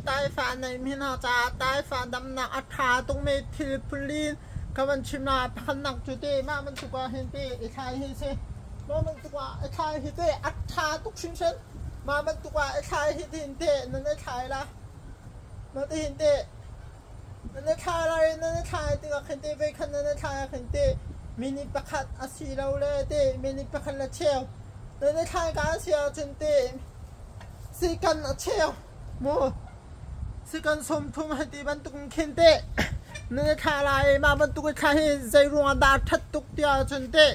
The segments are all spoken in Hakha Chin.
Taifa neimi hna caah taifa damnak a ṭha tukmi thil phunlin ka van chim la. Pakhatnak cu te mah bantuk ah hin te i thlai hi si. Mah bantuk ah i thlai hi te a ṭha tuk hringhran. Mah bantuk ah i thlai hi tin te nan i thlai la. Mah tihin te nan i thlai lai i nan i thlai tikah khin te voikhat nan i thlai ah khin te minute pakhat a si lo le te minute pakhat le cheu nan i thlai ka a si ahcun te sikan a cheu mu sikan 30 hei ti bantuk in khin te nan i thla lai i mah bantuk i thla hi zei ruangah dah a ṭhat tuk tiah ahcun te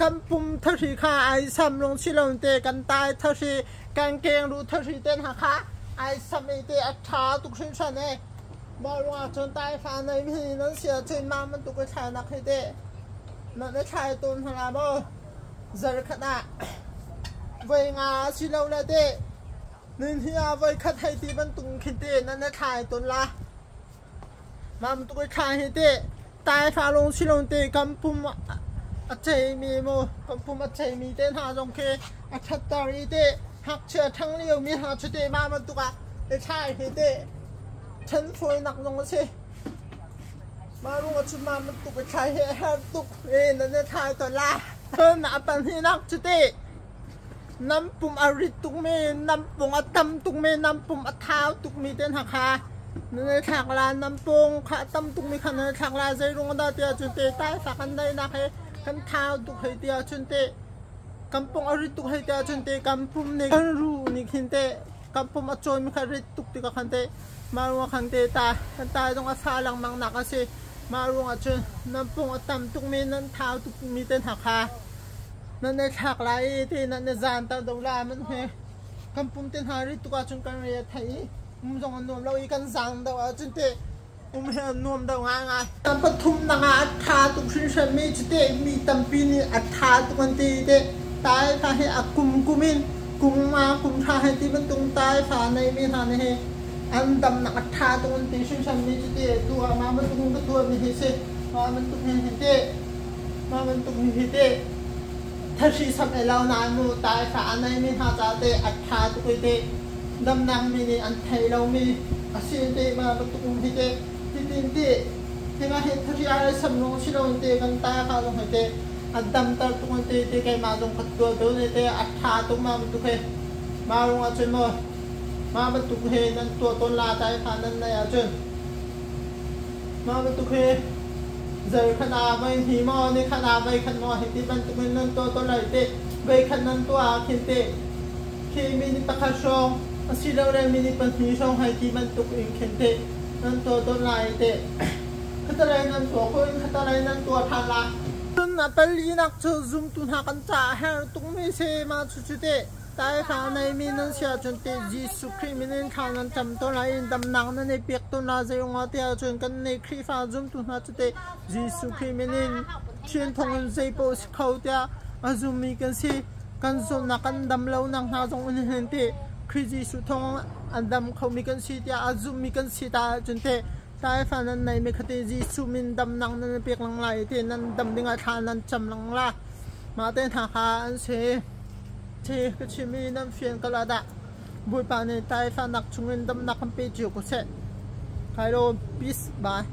kan pum thahri kha ai sam lung si lo te kan tai thahri kan keng ru thahri te hna kha ai sam i te a ṭha tuk hringhran e. Mah ruangah cun taifa nei mi nan si ahcun mah bantuk i thlainak hi te nan i thlai tawn hna la maw? Zarkhat ah voi nga asilole teh nihnih ah voikhat hei ti bantuk khin te nan i thlai tawn la. Mah bantuk i thlai hi teh taifa lawng si lo te kan pum a ceimi mu kan pum a ceimi te hna zong khi a ṭhatter i teh ngakchia ṭhang liomi hna cu teh mah bantuk ah i thlai hi teh ṭhen fawinak zong a si. Mah ruangah cun mah bantuk i thlai hi a herh tuk i nan i thlai tawn la. Cun a pahnihnak cu teh nan pum a rit tukmi, nan pung a tam tukmi, nan pum a thau tukmi te hna kha nan i thlak la. Nan pung kha a tam tukmi kha nan i thlak la. Zei ruang dah tiah cun teh taifa kan daihnak hi kan thau tuk hei tiah cun teh kan pung a rit tuk hei tiah cun teh kan pum nih kan ruh nih khin teh kan pum a cawimi kha rit tuk tikah khan teh mah ruangah khan teh ta kan tai zong a fa lengmang nak a si. Mah ruangah cun nan pung a tam tukmi nan thau tukmi te hna kha nan i thlak lai i ti nan i zaan ter do la man he kan pum te hna rit tuk ahcun kan re a thei i um zong a nuam lo i kan zaang deuh ahcun teh um hi a nuam deuh ngaingai. Kan pathum nak ah a ṭha tuk hringhranmi cu teh mi tampi nih a ṭha tuk an ti i teh taifa hi a kum kum in kum nga kum hra hei ti bantuk taifa a neimi hna nih hi an damnak a ṭha tuk an ti hringhranmi cu teh tu ah mah bantuk in ka tuahmi hi si mah bantuk hin hi teh mah bantuk hi hi teh thahri sam ei lo nain mu taifa a neimi hna caah teh a ṭha tuk i teh damnak mi nih an thei lomi a si te ma bantuk um hi te hitin ti hima hi thari ai sam lung si lo te kan ta ka zong hi te a dam tar tuk te te keimah zong ka tuah to ne te a tha tuk ma bantuk he ma rung ah cun mo ma bantuk he nan tuah ton la tai kha nan nei ah cun ma bantuk he zer khan a vai hi mo ni khan a vai khan mo hi ti bantuk in nan tuah ton lai te vai khan nan tuah ah khin te Khi minute pakhat hrawng asilole minute pahnih hrawng hei ti bantuk in khin teh nan tuah tawn lai teh. Khatalei nan tuah khawh in khatalei nan tuah ṭhan lai. Cun a palinak cu zumtu hna kan caah a herh tukmi si. Mah cucu teh taifa a neimi nan si ahcun teh Jesuh Khrih min in thla nan cam tawn lai i damnak nan i pek tawn lai. Zeiruangah tiah cun kan nih Khrihfa zumtu hna cu teh Jesuh Khrih min in Thian thawngin zeipaoh si kho tiah a zummi kan si. Kan zawtnak kan dam lonak hna zong in hin teh Khrih Jesuh thawng an dam khomi kan si tiah a zummi kan si ta ahcun teh taifa nan neimi kha teh Jesuh min damnak nan pek lang lai i nan dam dingah thla nan cam lang la. Mah te hna kha an si. Thi ka chim i nan fian ka la dah. Bawipa nih taifa nak chungin damnak kan pe cio ko seh. Kai lawm. Peace. Bye.